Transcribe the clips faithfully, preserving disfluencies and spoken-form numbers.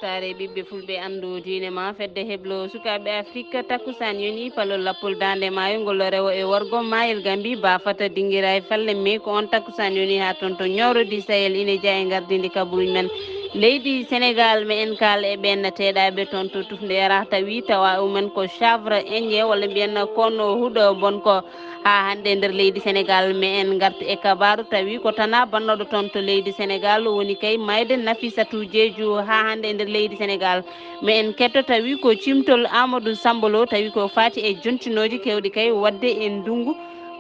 Taare ɓiɓɓe fulɓe anndu diine ma, fedde heblo sukaaɓe Afrik, takkusaan yoni palol lappol daande maayo ngol rewo e worgo maayel Gambi, baafata dingira e falle me ko on takkusaan yoni haa toon to ñooro di Sahel ine jeya e ngardindi kaburuuji men. Leydi Senegaal, me en kaal e ɓeen teeɗaaɓe toon to tufnde yara tawi tawa umen ko Chavre Indien walla mbiyen kono huɗo bon ko. Haa hannde e nder leydi Senegaal, me en ngartu e kabaaru tawi ko tana bannooɗo toon to leydi Senegaal woni kay mayde Nafisatu Jeeju. Haa hannde e nder leydi Senegaal, me en ketto tawi ko cimtol Amadou Sambolo tawi ko faati e jontinooji keewɗi kay waɗde e ndunngu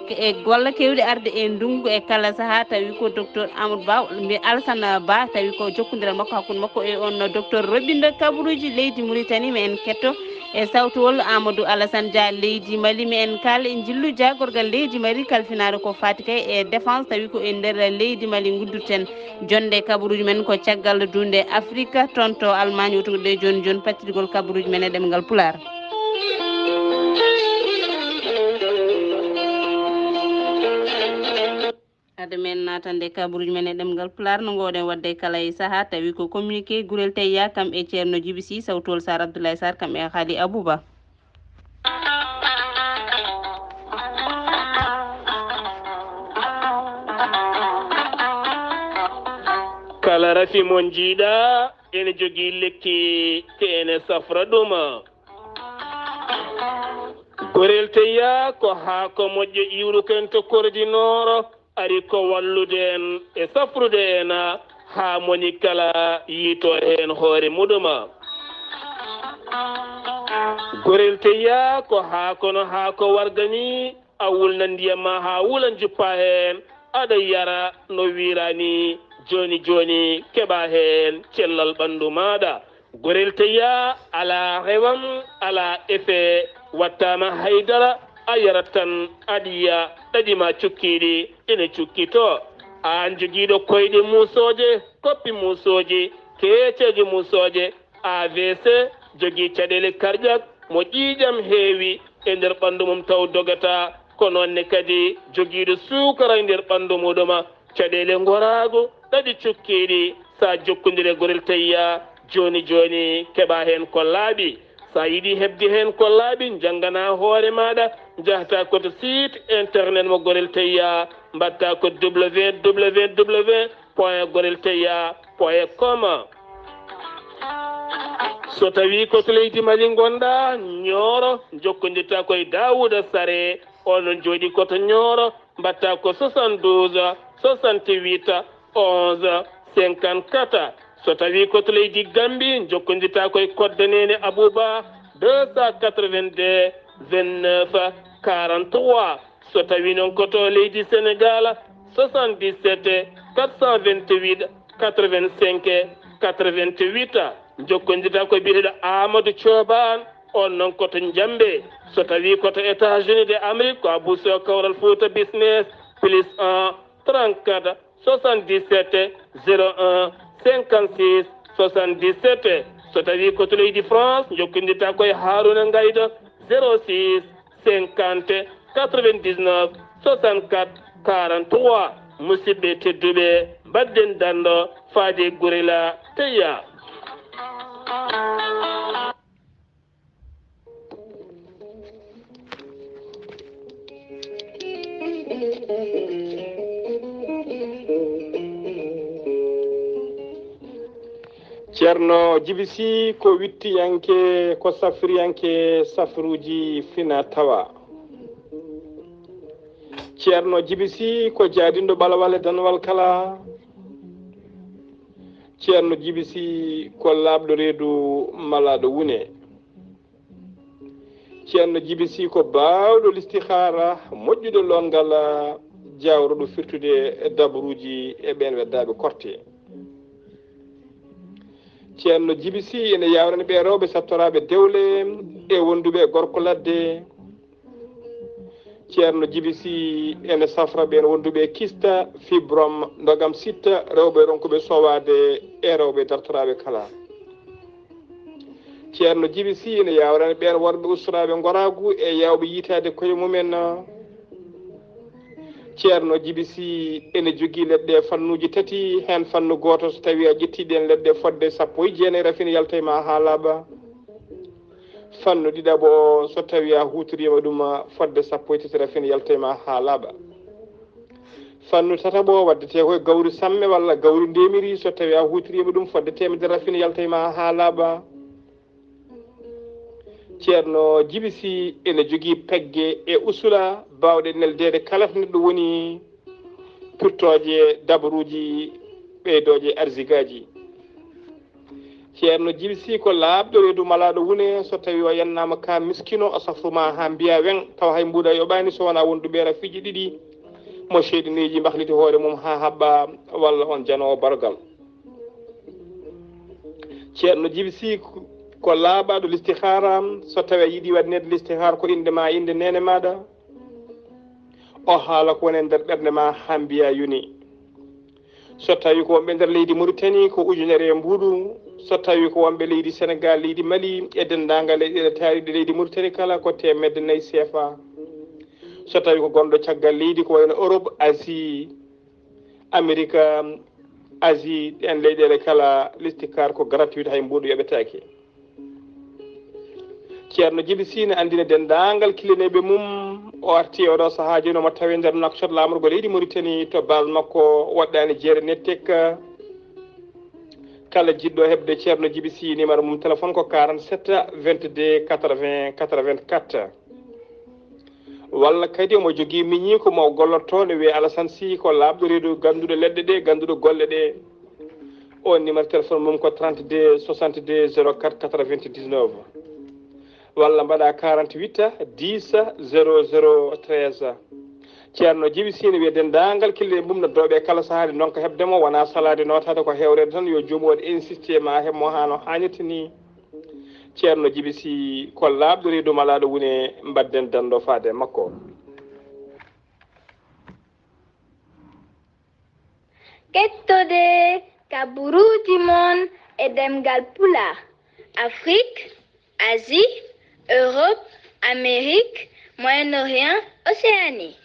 e walla keewɗi arde e ndunngu e kala sahaa tawi ko docteur Amadou Ba, mbi Alassane Ba tawi ko jokkondiral makko hakkunde makko e on docteur Robinda kabaruuji leydi Mauritanie. Me en ketto e sawtowol Amadou Alassane Dia leydi Mali. Me en kaal e njillu jaagorgal leydi Mali kalfinaaɗo ko faati kay e défense tawi ko e nder leydi Mali nguddurten. Jonnde kabaruuji men ko caggal duunde Afrika toon to Almaañ. Wotugol ɗe jooni jooni pattirgol kabaruuji men e ɗemngal Pulaar. Hade men naatande kabaruuji men e ɗemngal Pulaar, no ngoowɗen waɗde kala e sahaa, tawi ko communiqué gurel Teyya kam e Ceerno Jibi Sy, Sawtuwol Saar Abdoulaye Saar kam e Haali Abouba. Kala rafi mo njiiɗa ene jogii lekki ke ene safra ɗum. Gorel Teyya ko haako moƴƴo iwruken to Kordi Nooro, ari ko wallude en e safrude en haa moni kala yiito heen hoore muɗum. Gorel Teyya ko haako no haako warga ni, a wulna ndiyam ma haa wula, njuppa heen, aɗa yara no wiira ni, jooni jooni keɓa heen cellal ɓanndu maaɗa. Gorel Teyya alaa rewam, alaa effet, wattaama haydara, a yarat tan, aɗa yiya ɗaɗi ma cukkiiɗi ina cukkitoo. Aan jogiiɗo koyɗe muusooje, koppi muusooji, keeceeje muusooje, A V C, jogii caɗeele cardiaque mo ƴiiƴam heewi e nder ɓanndu mum taw dogataa, ko noon ne kadi jogiiɗo suukara e nder ɓanndu muɗum, caɗeele ngoraagu, ɗaɗi cukkiiɗi, so a jokkondire Gorel Teyya, jooni jooni keɓa heen ko laaɓi. So a yiɗi heɓde heen ko laaɓi, njanngana hoore maaɗa, njahta ko to site internet mo Gorel Teyya, mbaɗta ko W W W point gorel teyya point com. So tawii ko to leydi Mali ngonɗa, Ñooro, njokkondirta ko e Daawuda Sare, onon jooɗi ko to Ñooro, mbaɗta ko soixante-douze, soixante-huit, onze, cinquante-quatre. So tawii ko to leydi Gambi, njokkondirta ko e Kodda Neene Abouba, deux cent quatre-vingt-deux, vingt-neuf, quarante-trois. So tawii noon ko to leydi Senegaal, soixante-dix-sept, quatre cent vingt-huit, quatre-vingt-cinq, quatre-vingt-huit. Njokkondirta ko e biyeteeɗo Amadou Thioban, on noon ko to Njambe. So tawii ko to États-Unis de Amérique, ko Abou Sow Kawral Fouta Business, plus un, trente-quatre, soixante-dix-sept, zéro un, cinquante-six, soixante-dix-sept. So tawii ko to leydi France, njokkondirta ko e Harouna Ngaydo, zéro six, cinquante, quatre-vingt-dix-neuf, soixante-quatre, quarante-trois. Musidɓe tedduɓe, mbaɗden danndo faade Gorel Teyya. Ceerno Jibi Sih ko wittiyanke, ko safriyanke safruuji fina tawa. Ceerno Jibi Sih ko jaadinɗo ɓalwal e danwal kala. Ceerno Jibi Sih ko laaɓɗo reedu malaaɗo wune. Ceerno Jibi Sih ko baawɗo listihaara, moƴƴuɗo loongal, jaawruɗo firtude dabruuji e ɓeen weddaaɓe korte. Ceerno Jibi Sih ene yaawrani ɓe rewɓe sattoraaɓe dewle e wonduɓe e gorko ladde. Ceerno Jibi Sih ene safra ɓeen wonduɓe e kista, fibrome, ndogam sitta, rewɓe ronkuɓe sowaade e rewɓe dartoraaɓe kala. Ceerno Jibi Sih ene yaawrani ɓeen worɓe ustoraaɓe ngoraagu e yaawɓe yiytaade koye mumen. Ceerno Jibi Sih ene jogii leɗɗe fannuuji tati, heen fannu gooto, so tawii a ƴettii ɗeen leɗɗe fodde sappo e jeenayi, rafine yalta e ma haa laaɓa. Fannu ɗiɗaɓo o, so tawii a huutoriima ɗum fodde sappo e tati, rafine yalta e ma haa laaɓa. Fannu tataɓo o, waɗetee ko e gawri samme walla gawri ndemiri, so tawii a huutoriima ɗum fodde teemedere, rafine yalta e ma haa laaɓa. Ceerno Jibi Sih ene jogii pegge e usula baawɗe neldeede kala to neɗɗo woni, pirtooje dabaruuji, ɓeydooje arzigaaji. Ceerno Jibi Sih ko laaɓɗo reedu malaaɗo wune, so tawii o yennaama ka miskino, o safru ma haa mbiya weŋ, tawa hay mbuuɗa yoɓaani so wonaa wonduɓe rafiiji ɗiɗi, mo seyɗineeji mbahliti hoore mum haa haɓɓa, walla on janoowo barogal. Ceerno Jibi Sih ko laaɓaaɗo listihaara, so tawii a yiɗi waɗaneede listihaara ko innde ma, innde neene maaɗa, o haala ko woni e nder ɓernde ma haa mbiya yoni. So tawii ko wonɓe nder leydi Mauritanie, ko ujunere e mbuuɗu. So tawii ko wonɓe leydi Senegal, leydi Mali, e denndaangal leyɗeele taariiɗe leydi Mauritanie kala, ko teemedde nayi C F A. So tawii ko gonɗo caggal leydi, ko wayno Europe, Asie, Amerika, Asie, ɗeen leyɗeele kala, listihaara ko gratuit, hay mbuuɗu yoɓetaake. Ceerno Jibi Sih ne anndina denndaangal kiliyaneeɓe mum, o arti e oɗo sahaa jooni, omo tawi nder Nouakchott, laamorgo leydi Mauritanie, to base makko woɗɗaani jeere nettek. Kala jiɗɗo heɓde Ceerno Jibi Sih, numéro mum téléphone ko quarante-sept vingt-deux quatre-vingts quatre-vingt-quatre. Walla kadi omo jogii miñiiko mo o gollotoo, ne wiyee Alassane Sy, ko laaɓɗo reedu, gannduɗo leɗɗe ɗe, gannduɗo golle ɗe. O numéro téléphone mum ko trente-deux soixante-deux zéro quatre quatre-vingt-dix-neuf. Walla mbaɗa quarante-huit dix zéro zéro treize. Ceerno Jibi Sih ne wiya denndaangal kiliyaneeɓe mum, noddooɓe kala sahaa, ɗi ndonka heɓde mo, wonaa salaade nootaade, ko hewreede tan, yo joomum waɗ insisté ma heɓ mo haa no haanirta ni. Ceerno Jibi Sih ko laaɓɗo reedu malaaɗo wune, mbaɗden danndo faade e makko. Kettode kaburuuji mon e ɗemngal Pulaar, Afrik, Asie, Europe, Amérique, Moyen-Orient, Océanie.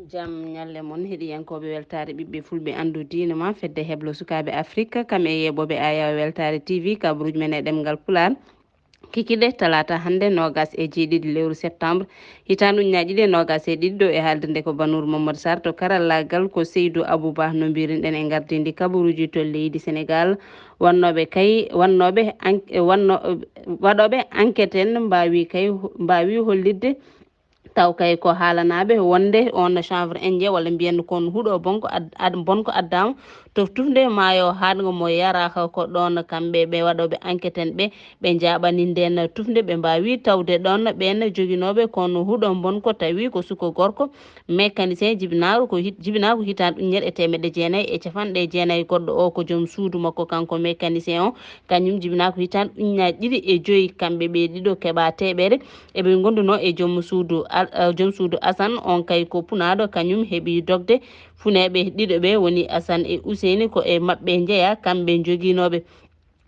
Jam ñalle mon, heɗiyankooɓe Weltaare Ɓiɓɓe Fulɓe, Anndu Diine Ma, Fedde Heblo Sukaaɓe Afrik, kam e yeeɓooɓe Ayaw Weltaare T V, kaburuuji men e ɗemngal Pulaar. Kikiɗe talaata hannde, noogas e jeeɗiɗi lewru septembre, hitaande ujunaaji ɗiɗi e noogas e ɗiɗi, ɗo e haalirde ko Banour Mamadou Sarr, to karallaagal ko Seydou Abou Ba. No mbiiruɗen, en ngardiima e kabaruuji to leydi Senegal, wonnooɓe kay, wonnooɓe an-, wanno-, waɗooɓe enquête en mbaawi kay, mbaawi hollitde taw kay ko haalanaaɓe wonde on chanvre indien, walla mbiyen kon huɗo bonko ad-, ad-, bonko addaama to tufnde maayo haaɗngo mo Yaraaha. Ko ɗoon kamɓe ɓe waɗooɓe enquête en ɓe, ɓe njaaɓani ndeen tufnde, ɓe mbaawi tawde ɗoon ɓeen joginooɓe kon huɗo bonko, tawi ko suko gorko mécanicien, jibinaaɗo ko hit-, jibinaa ko hitaande ujunere e teemedde jeenayi e capanɗe jeenayi. Goɗɗo o ko joom suudu makko, kanko mécanicien o, kañum jibinaa ko hitaande ujunaaji ɗiɗi e joyi. Kamɓe ɓe ɗiɗo keɓaa teeɓere. Eɓe ngondunoo e joom suudu Al-, eh, joom suudu Asan, on kay ko punaaɗo, kañum heɓi dogde. Funeeɓe ɗiɗo ɓe woni Asan e Useyni, ko e maɓɓe njeyaa, kamɓe joginooɓe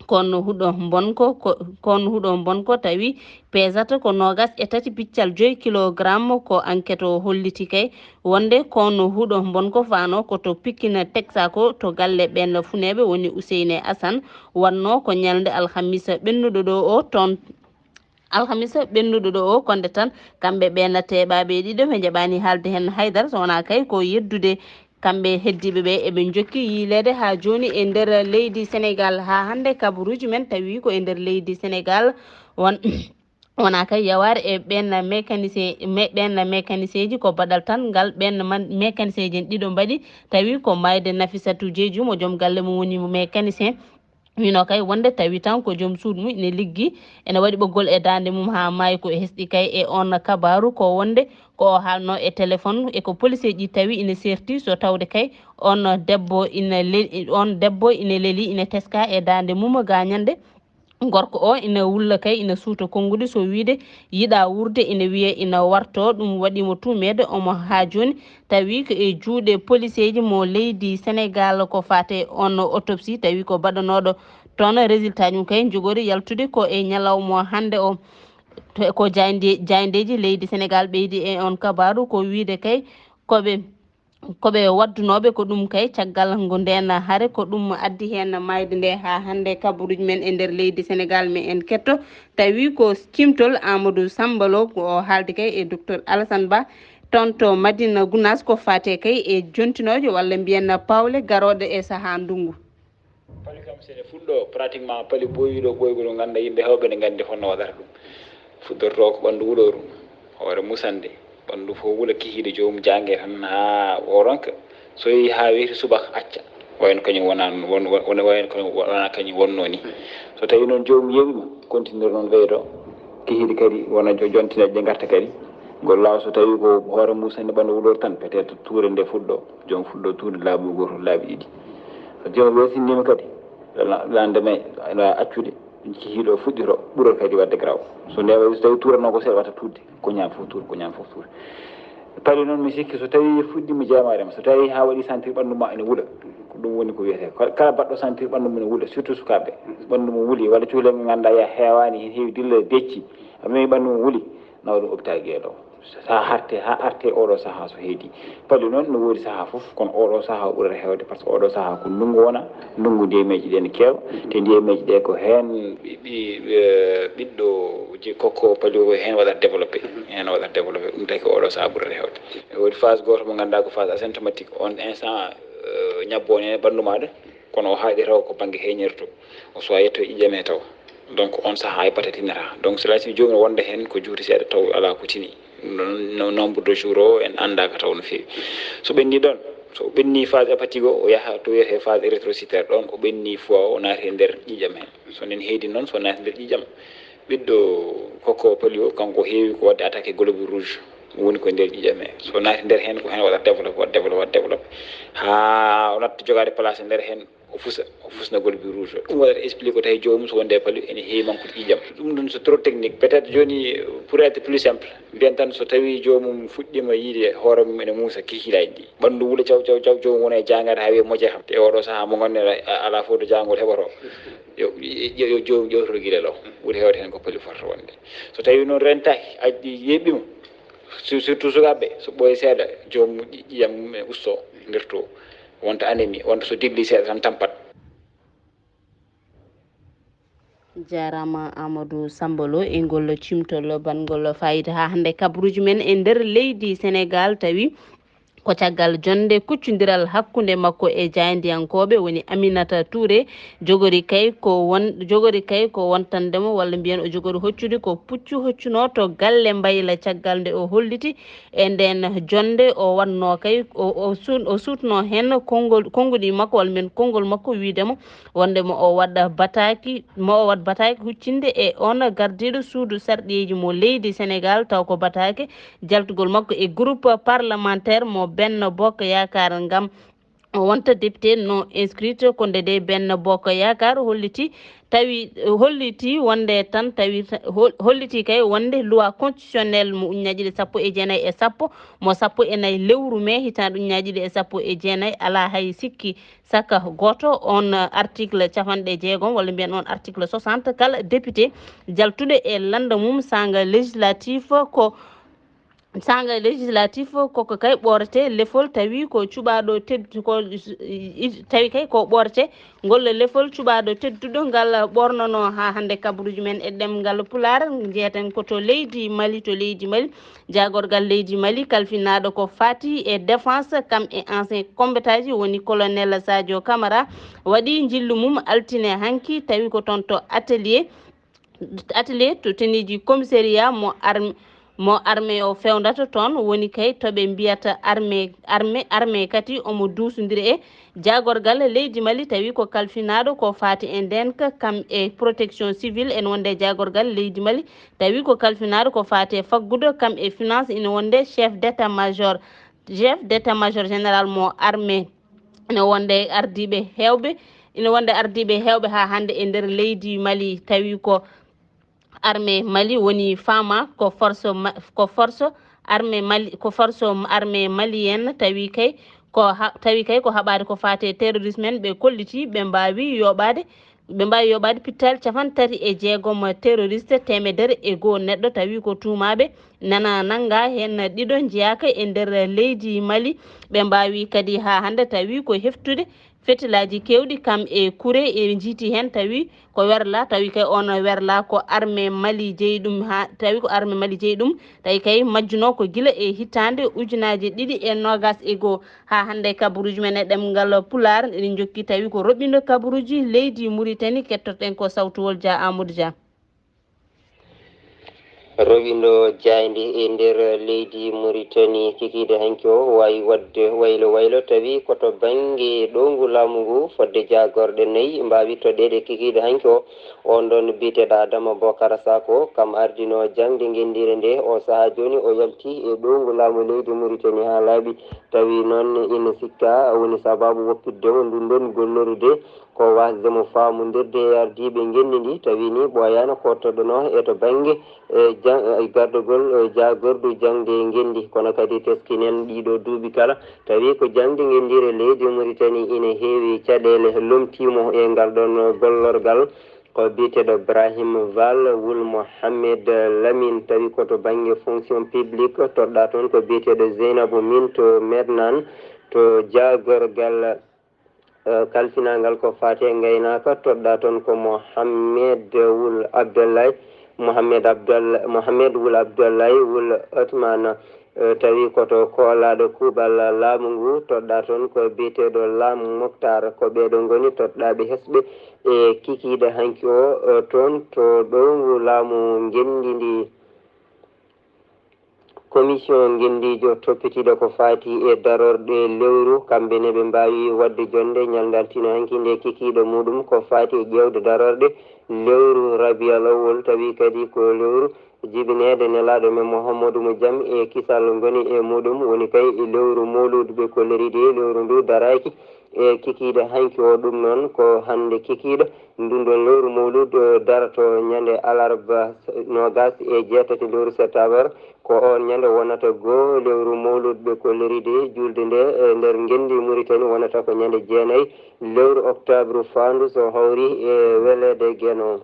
kon huɗo bonko, ko, kon huɗo bonko tawi pesata ko noogas e tati piccal joyi kilogramme. Ko enquête o holliti kay wonde kon huɗo bonko faano ko to Pikine Texaco, to galle ɓeen funeeɓe woni Useyni e Asan. Wannoo ko ñalnde alhamisa ɓennuɗo ɗo o toon. Alhamisa ɓennuɗo ɗo o, konde tan kamɓe ɓeen teeɓaaɓe ɗiɗo ɓe njaɓaani haalde heen haydara, so wonaa kay ko yeddude kamɓe heddiiɓe ɓe. Eɓe njokki yiileede haa jooni e nder leydi Senegal. Haa hannde kabaruuji men tawi ko e nder leydi Senegal won-, wonaa kay yawaare e ɓeen mécanicien, me-, ɓeen mécanicien ji, ko baɗal tan ngal ɓeen man-, mécanicien ji en ɗiɗo mbaɗi, tawi ko maayde Nafissatou Diédhiou mo joom galle mum woni mo mécanicien. Wino kay wonde tawi tan ko joom suudu mum ina liggi, ene waɗi ɓoggol e daande mum haa maayi. Ko hesɗi kay e on kabaaru ko wonde ko o haalno e téléphone e ko poliseeji tawi ina serti, so tawde kay on debbo ina le-, on debbo ina leli, ina teska e daande mum gaañande. Gorko o ina wulla kay, ina suuta konnguɗi, so wiide yiɗa wuurde, ina wiya ina warto. Ɗum waɗi mo tuumeede omo haa jooni. Tawi ko e juuɗe poliseeji mo leydi Senegal ko faate on autopsie, tawi ko baɗanooɗo toon. Résultat mum kay njogori yaltude ko e ñalawma hannde o. To, ko jaaynde-, jaayndeeji leydi Senegal ɓeydi e on kabaaru, ko wiide kay ko ɓe ko ɓe waddunooɓe, ko ɗum kay caggal ngo ndeen hare, ko ɗum addi heen maayde nde haa hannde kabaruuji men e nder leydi Senegaal. Men en ketto, tawi ko cimtol Amadou Samba Lo, ko o haaldi kay e Docteur Alassane Ba, toon to Madina Gounass, ko faate kay e jontinooje walla mbiyen pawle garooɗe e sahaa ndunngu. Pali kam, so ene fuɗɗoo, pratiquement, pali ɓooyi ɗo ɓooygol, ngannda yimɓe heewɓe ne nganndi honno waɗata ɗum. Fuɗɗortoo ko ɓanndu wulooru, hoore musande, ɓanndu fof wula, kihiiɗe joomum jaange tan haa o ronka. So yehi haa weeti subaka, acca. Wayno kañum wonaa, won, won, wayno kañum wonaa kañum wonnoo ni. So tawii noon joomum yeeɓi mo, continue noon ɓeydo. Kihiiɗe kadi wona jo-, jontinaaɗe ɗe ngarta kadi. Ngol laawol, so tawii ko hoore musande ɓanndu wulooru tan, peut-être tuure nde fuɗɗoo. Joom fuɗɗo tuude laabi gooto, laabi ɗiɗi. So joom weesindiima kadi, la-, lendemain, la accude, kihiiɗo fuɗɗito, ɓura kadi waɗde garaaw. So nde waɗi, so tawi tuuranoo ko seeɗa, wata tuudde, ko ñaam fof tuur, ko ñaam fof tuur. Pali noon, mi sikki so tawi fuɗɗiima jeemaare ma, so tawi haa waɗi sentir ɓanndu ma ene wula, ko ɗum woni ko wiyetee. Kala, kala baɗɗo sentir ɓanndu mum ene wula, surtout sukaaɓe, ɓanndu mum wuli, walla cukalel ngel ngannduɗaa ya heewaani, heen heewi dilla decci, a memi ɓanndu mum wuli, nawa ɗum hôpital Guédé. Sahaa arte, haa arte oɗo sahaa so heedi. Pali noon no woodi sahaa fof, kono oɗo sahaa o ɓurata heewde, par ce que oɗo sahaa ko ndunngu wona, ndunngu ndeemeeji ɗe ne keewa, te ndeemeeji ɗe ko heen ɓi-, ɓi-, eh, ɓiɗɗo je-, kokko pali o ko heen waɗata développé, heen waɗata développé, ɗum taki ko oɗo sahaa ɓurata heewde. E woodi phase gooto mo ngannduɗaa ko phase asymptomatique, on instant, eh, ñabbo ne ɓanndu maaɗa, kono o haaɗi taw ko bannge heeñirto, o suwa yetto ƴiƴam he taw. Donc, on sahaa hay patatinata. Donc, cela signifie joomum wonde heen ko juuti seeɗa taw alaa ko tini. No, no, nombre de jour o en anndaa ka taw no feewi. So ɓenni ɗoon, so ɓenni phase hépatique o, o yaha to wiyetee phase érythrocytaire ɗoon, o ɓenni fois o naati e nder ƴiƴam heen. So nen heedi noon, so naati nder ƴiƴam, ɓiɗɗo kokko pali o, kanko heewi ko waɗde attaqué globule rouge. Woni ko nder ƴiƴam he. So naati nder heen, ko heen waɗata développé, waɗa développé, waɗa développé. Haa o natta jogaade place e nder heen, o fusa, o fusna globule rouge. Ɗum waɗata expliqué ko tawi joomum so wonde pali ene heewi mankude ƴiƴam. Ɗum ɗum c'est trop technique. Peut-être jooni, pour être plus simple, mbiyen tan so tawi joomum fuɗɗiima yiide hoore mum ene muusa kikiiɗaaji ɗi. Ɓanndu wula caw, caw, caw, joomum wona e jaangaade haa wiya moƴƴa kam. Te oɗo sahaa mo ngannduɗaa a-, alaa fof to jaangol heɓoto. Yo, yo, yo joomum ƴeewtoro gila law. Ɓuri heewde heen ko pali fotata wonde. So tawi noon rentaaki, addi yeeɓiima, sur-, surtout sukaaɓe, so ɓooyi seeɗa, joomum ƴi-, ƴiiƴam mum ene ustoo, ndertoo. Wonta anémie, wonta so degli seeɗa tan tampat. Jaaraama Amadou Samba Lo e ngol cimtol banngol faayiida haa hannde kabaruuji men e nder leydi Senegaal, tawi ko caggal jonnde kuccondiral hakkunde makko e jaayndiyankooɓe, woni Aminata Touré, jogori kay ko won-, jogori kay ko wontande mo, walla mbiyen o jogori hoccude ko puccu hoccunoo to galle Mbayla, caggal nde o holliti e ndeen jonnde o waɗnoo kay, o, o sun-, o suutnoo heen konngol, konnguɗi makko, walla mbiyen konngol makko, wiyde mo wonde mo o waɗa bataaki, mo o waɗ bataaki huccinde e oon gardiiɗo suudu sarɗiyeeji mo leydi Senegaal, taw ko bataake jaltugol makko e groupe parlementaire mo Benno Bokk Yaakaar ngam o wonta député non inscrit. Ko nde de Benno Bokk Yaakaar holliti, tawi, holliti wonde tan, tawi hol-, holliti kay wonde loi constitutionnelle mo ujunnaaji ɗiɗi sappo e jeenayi e sappo, mo sappo e nayi lewru mai hitaande ujunnaaji ɗiɗi e sappo e jeenayi, alaa hay sikki saka gooto, on article capanɗe jeegom, walla mbiyen on article soixante, kala député jaltuɗo e lannda mum sanga législatif ko, sanga législatif koko kay ɓoorete lefol, tawi ko cuɓaaɗo tedd-, ko, tawi kay ko ɓoorete ngol lefol cuɓaaɗo tedduɗo ngal ɓoornono haa hannde kabaruuji men e ɗemngal Pulaar. Njeyaten ko to leydi Mali, to leydi Mali. Jaagorgal leydi Mali kalfinaaɗo ko faati e défense, kam e ancien combattant ji, woni colonel Sadio Camara, waɗi njillu mum altine hanki, tawi ko toon to atelier, atelier to tenue ji commissariat mo arm-, mo armée o fewndata toon, woni kay to ɓe mbiyata armée, armée, armée kadi omo duusondiri e jaagorgal leydi Mali, tawi ko kalfinaaɗo ko faati e ndeenka, kam e protection civile, ene wonde e jaagorgal leydi Mali, tawi ko kalfinaaɗo ko faati e faggudu, kam e finance, ina wonde chef d'état-major, chef d'état-major général mo armée, ina wonde ardiiɓe heewɓe, ina wonde ardiiɓe heewɓe haa hannde e nder leydi Mali, tawi ko armée Mali woni fama ko force ma-, ko force armée Mali, ko force armée malienne, tawi kay ko ha-, tawi kay ko haɓaade ko faati e terrorisme en, ɓe kolliti ɓe mbaawi yooɓaade Ɓe mbaawi yoɓaade pittaali capanɗe tati e jeegom terroriste, teemedere e goo neɗɗo tawi ko tuumaaɓe nana nannga heen ɗiɗo njeyaaka e nder leydi Mali. Ɓe mbaawi kadi haa hannde tawi ko heftude fetilaaji keewɗi kam e kure e njiiti heen tawi ko werla, tawi kay on werla ko armée Mali jeyi ɗum, haa tawi ko armée Mali jeyi ɗum, tawi kay majjuno ko gila e hitaande ujunaaji ɗiɗi e noogas e goo. Haa hannde kabaruuji men e ɗemngal Pulaar eɗen njokki tawi ko roɓindo kabaruuji leydi Muritani, kettoɗen ko sawtuwol Dia Amadou Dia. Rowindo jaaynde e nder leydi Muritani kikiiɗe hanki o waawi waɗde waylo waylo tawi ko to bannge ɗowngu laamu ngu fodde jaagorɗe nayi mbaawi toɗɗeede kikiiɗe hanki o. On ɗon biyeteeɗo Adama Bokara Sako kam ardino jaŋde ngenndiire nde o sahaa jooni o yalti e ɗowngu laamu leydi Muritani haa laaɓi tawi noon ina sikka woni sabaabu woppitde mo ndun ɗon gollorude ko wasde mo faamondirde e ardiiɓe ngenndi ndi, tawi ni ɓooyaani ko toɗɗono e to bannge e jan- e gardagol e jaagordu jaŋde ngenndi. Kono kadi teskinen ɗiɗo duuɓi kala, tawi ko jaŋde ngenndiire leydi Muritani ina heewi caɗeele. Lomtiimo e ngal ɗon gollorgal ko biyeteeɗo Ibrahim Val wul Mohammed Lamin, tawi ko to bannge fonction publique, toɗɗaa toon ko biyeteeɗo Zeynabou Min to Mernan, to jaagorgal eh, kalfinangal ko faati e ngaynaaka, toɗɗaa toon ko Mohammed wul Abdoulaye, Mohammed Abdoul-, Mohammed wul Abdoulaye wul Othman, eh, tawi ko to koolaaɗo kuuɓal laamu ngu, toɗɗaa toon ko biyeteeɗo Lam Moktar. Ko ɓeeɗo ngoni toɗɗaaɓe hesɓe e kikiiɗe hanki o, eh, toon to ɗowngu laamu ngenndi ndi. Commission ngenndiijo toppitiiɗo ko faati e darorɗe lewru, kamɓe ne ɓe mbaawi waɗde jonnde ñalnde altine hanki nde kikiiɗe muɗum ko faati e ƴeewde darorɗe lewru Rabiul Awwal, tawi kadi ko lewru jibineede nelaaɗo men Muhammadu mo jam e kisal ngoni e muɗum, woni kay e lewru mawluudu ɓe kolliri de lewru ndu daraaki e kikiiɗe hanki o. Ɗum noon ko hannde kikiiɗe ndun ɗon lewru mawluudu darato ñande alarba noogas e jeetati lewru septembre. Ko oon ñande wonata goo lewru mawluudu ɓe kolliri de juulde nde e nder ngenndi Muritani wonata ko ñande jeenayi lewru octobre faandu so hawri e weleede Geno.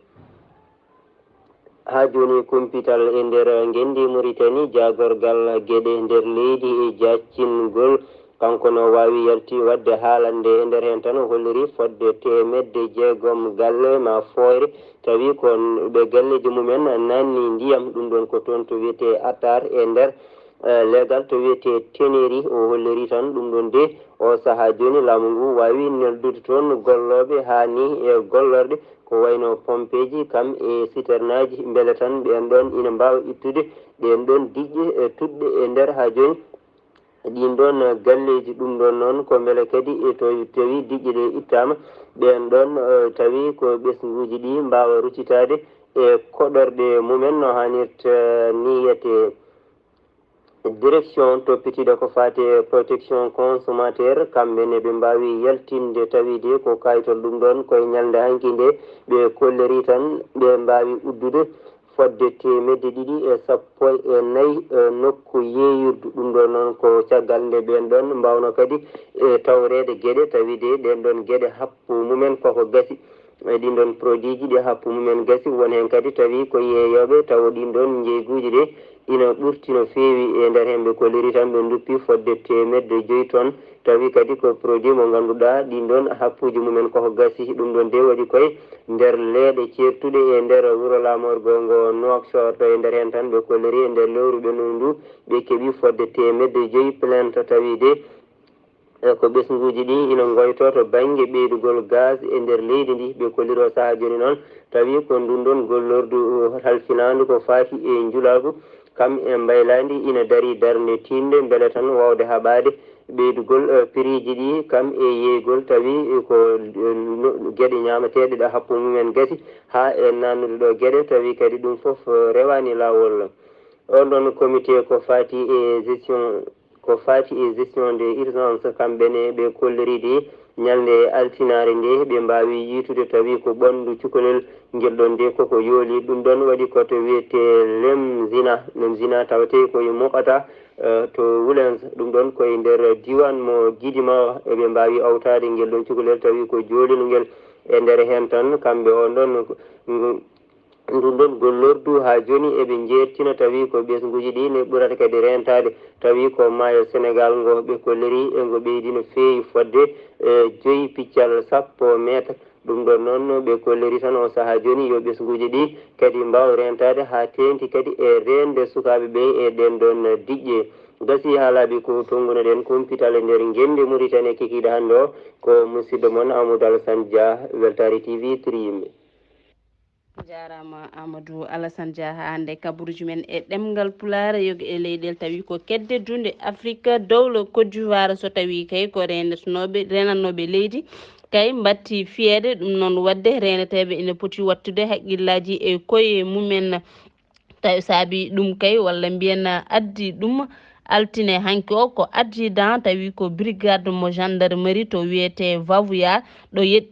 Haa jooni kumpital e nder ngenndi Muritani, jaagorgal geɗe nder leydi e jaaccingol, kanko no waawi yalti waɗde haalande e nder heen tan o holliri fodde teemedde jeegom galle ma fooyre, tawi ko ɓe galleeji mumen naanni ndiyam, ɗum ɗoon ko toon to wiyetee Atar e nder eh, leegal to wiyetee Teneeri. O holliri tan ɗum ɗon de o sahaa jooni laamu ngu waawi neldude toon gollooɓe haa ni e gollorɗe ko wayno pompeeji kam e siternaaji, mbele tan ɓeen ɗoon ina mbaawa ittude ɗeen ɗoon diƴƴe e tuɗɗe e nder haa jooni. Ɗiin ɗoon galleeji ɗum ɗoon noon ko mbele kadi e to tawi diƴƴe ɗe ittaama ɓeen ɗoon eh, tawi ko ɓesnguuji ɗi mbaawa ruttitaade e koɗorɗe mumen no haanirta ni yiyetee. Direction toppitiiɗo ko faati e protection consommateur, kamɓe ne ɓe mbaawi yaltinde tawi de ko kayitol ɗum ɗoon koye ñalnde hanki nde ɓe kolliri tan ɓe mbaawi uddude fodde teemedde ɗiɗi e sappo e nayi e nokku yeeyirdu. Ɗum ɗoon noon ko caggal nde ɓeen ɗoon mbaawno kadi e tawreede geɗe tawi de ɗeen ɗoon geɗe happu mumen koko gasi. E ɗin ɗon produit ji ɗi happu mumen gasi, won heen kadi tawi ko yeeyooɓe tawo ɗin ɗon njeyguuji ɗi ina ɓurti no feewi e nder heen ɓe kolliri tan ɓe nduppi fodde teemedde joyi ton, tawi kadi ko produit mo ngannduɗaa ɗin ɗon happuuji mumen koko gasi. Ɗum ɗon de waɗi koye nder leeɗe ceertuɗe e nder wuro laamorgo ngo Nouakchott. E nder heen tan ɓe kolliri e nder lewru ɓennuɗo ndu ɓe keɓi fodde teemedde joyi plainte tawi de e ko ɓesnguuji ɗi ina ngoytoo to bannge ɓeydugol gaz e nder leydi ndi. Ɓe kolliroo sahaa jooni noon tawi ko ndun ɗon gollordu halfinaandu ko faati e njulaagu kam e mbaylaandi ina darii darnde tiiɗnde mbele tan waawde haɓaade ɓeydugol eh, piriiji ɗi kam e yeeygol tawi ko eh, no- geɗe ñaamateeɗe ɗe happu mumen gasi haa e naannude ɗo geɗe tawi kadi ɗum fof eh, rewaani laawol. On ɗon comité ko faati e gestion ko faati e gestion de urgence kamɓe ne ɓe kolliri de ñalnde altinaare nde ɓe mbaawi yiitude tawi ko ɓanndu cukalel ngel ɗon de koko yooli. Ɗum ɗon waɗi ko to wiyetee Lemzina. Lemzina tawetee ko e Muqata eh, to Wulens. Ɗum ɗon ko e nder diiwaan mo Gidima eɓe mbaawi awtaade ngel ɗon cukalel tawi ko joolel ngel E nder heen tan, kamɓe on ɗon, ngu-, ndun ɗon gollordu haa jooni eɓe njeertina, tawi ko ɓesnguuji ɗi ne ɓurata kadi reentaade. Tawi ko maayo Senegaal ngo ɓe kolliri e ngo ɓeydi no feewi fodde, e, joyi piccal sappo meetar. Ɗum ɗon noon ɓe kolliri tan o sahaa jooni yo ɓesnguuji ɗi kadi mbaaw reentaade haa teeŋti kadi e reende sukaaɓe ɓe e ɗeen ɗon diƴƴe. Gasi haa laaɓi ko tonngunoɗen kumpital e nder ngenndi Muritani e kikiiɗe hannde o, ko musidɗo mon Amadou Alassane Dia, Weltaare T V, Triyimɓe. Jaaraama Amadou Alassane Dia, haa hannde kabaruuji men e ɗemngal Pulaar, yoga e leyɗeele tawi ko kedde duunde Afrik, dowla Côte d'Ivoire, so tawi kay ko reenetnooɓe, reenatnooɓe leydi, kay mbatti fiyeede. Ɗum noon waɗde reeneteeɓe ina poti waɗtude hakkillaaji e koye mumen. Tawi saabi ɗum kay, walla mbiyen addi ɗum altine hanki o, ko adjudant, tawi ko brigade mo gendarmerie to wiyetee Vavouya, ɗo yet-,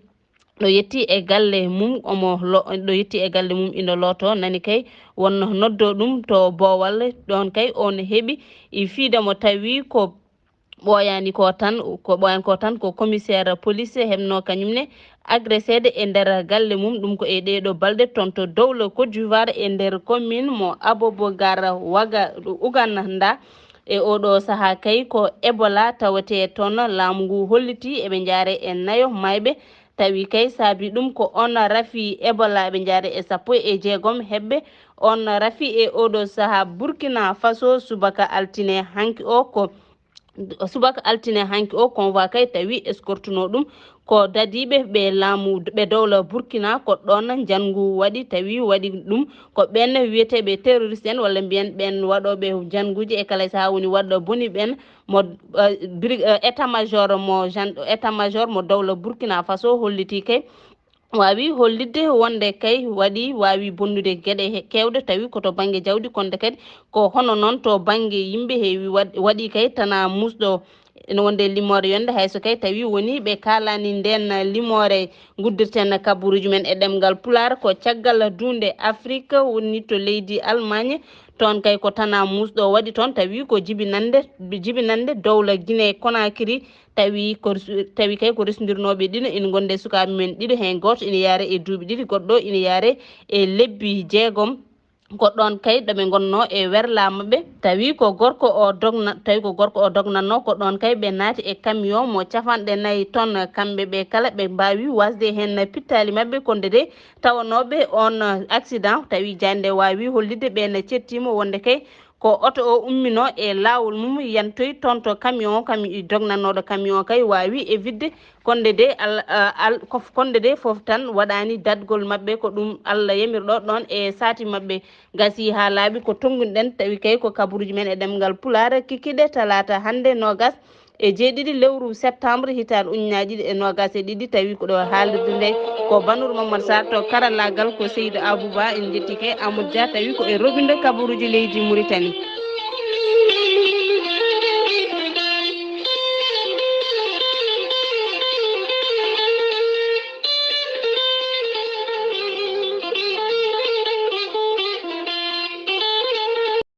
ɗo yetti e galle mum, omo lo-, ɗo yetti e galle mum ina looto, nani kay wonno noddo ɗum to Boowal, ɗoon kay on heɓi e fiide mo, tawi ko ɓooyaani ko tan, ko ɓooyaani ko tan ko commissaire police heɓno kañum ne agresseede e nder galle mum. Ɗum ko e ɗee ɗoo balɗe toon to dowla Côte d'Ivoire e nder commune mo Abobogar Waga-, Uganda. E oo ɗoo sahaa kay ko Ebola tawetee toon. Laamu ngu hollitii eɓe njaare e nayo maayɓe. Tawi kay saabi ɗum ko on rafi Ebola, eɓe njaare e sappo e jeegom heɓɓe on rafi. E oo ɗoo sahaa Burkina Faso, subaka altine hanki o ko subaka altine hanki o, convoi kay tawi escortunoo ɗum ko dadiiɓe ɓe laamu, ɓe dowla Burkina, ko ɗoon njanngu waɗi, tawi waɗi ɗum ko ɓeen wiyeteeɓe terroriste en, walla mbiyen ɓeen waɗooɓe njannguuji e kala sahaa woni waɗɗo boni ɓeen. Mo, eh, bri-, eh, état major mo gen-, état major mo dowla Burkina Faso hollitii kay waawi hollitde wonde kay waɗi, waawi bonnude geɗe he-, keewɗe, tawi ko to bannge jawdi, kono kadi ko hono noon to bannge yimɓe heewi waɗ-, waɗi kay tana musɗo ene wonde limoore yonde, hay so kay tawi woni ɓe kaalani ndeen limoore. Nguddirten kabaruuji men e ɗemngal Pulaar ko caggal duunde Afrik woni to leydi Almaañ. Toon kay ko tana musɗo waɗi toon, tawi ko jibinannde, jibinannde dowla Guinée Conakry. Tawi ko, tawi kay ko resndirnooɓe ɗiɗo ina ngonde sukaaɓe men ɗiɗo, heen gooto ina yaare e duuɓi ɗiɗi, goɗɗo ina yaare e lebbi jeegom. Ko ɗoon kay ɗo ɓe ngonnoo e werlaa maɓɓe. Tawi ko gorko o dogna-, tawi ko gorko o dognatnoo, ko ɗoon kay ɓe naati e camion mo capanɗe nayi tonnes. Kamɓe ɓe kala ɓe mbaawi wasde heen pittaali maɓɓe, kono de tawanooɓe on accident, tawi jaaynde waawi hollitde ɓeen cettiima wonde kay ko oto o umminoo e laawol mum, yantoyi toon to camion o, cami-, dognannooɗo camion o kay waawi e wiɗde. Kono de al-, al-, kof-, kono de fof tan waɗaani daɗgol maɓɓe, ko ɗum Allah yamirɗo ɗoon e saati maɓɓe. Gasi haa laaɓi ko tonngunoɗen, tawi kay ko kabaruuji men e ɗemngal Pulaar, kikiiɗe talaata hannde noogas e jeeɗiɗi lewru septembre hitaande ujunnaaji ɗiɗi e noogas e ɗiɗi, tawi ko ɗo haalirde nde ko Banur Mamadou Sarr, to karallaagal ko Seydou Abouba, en njetti kay Amadou Dia, tawi ko e roɓinde kabaruuji leydi Mauritanie.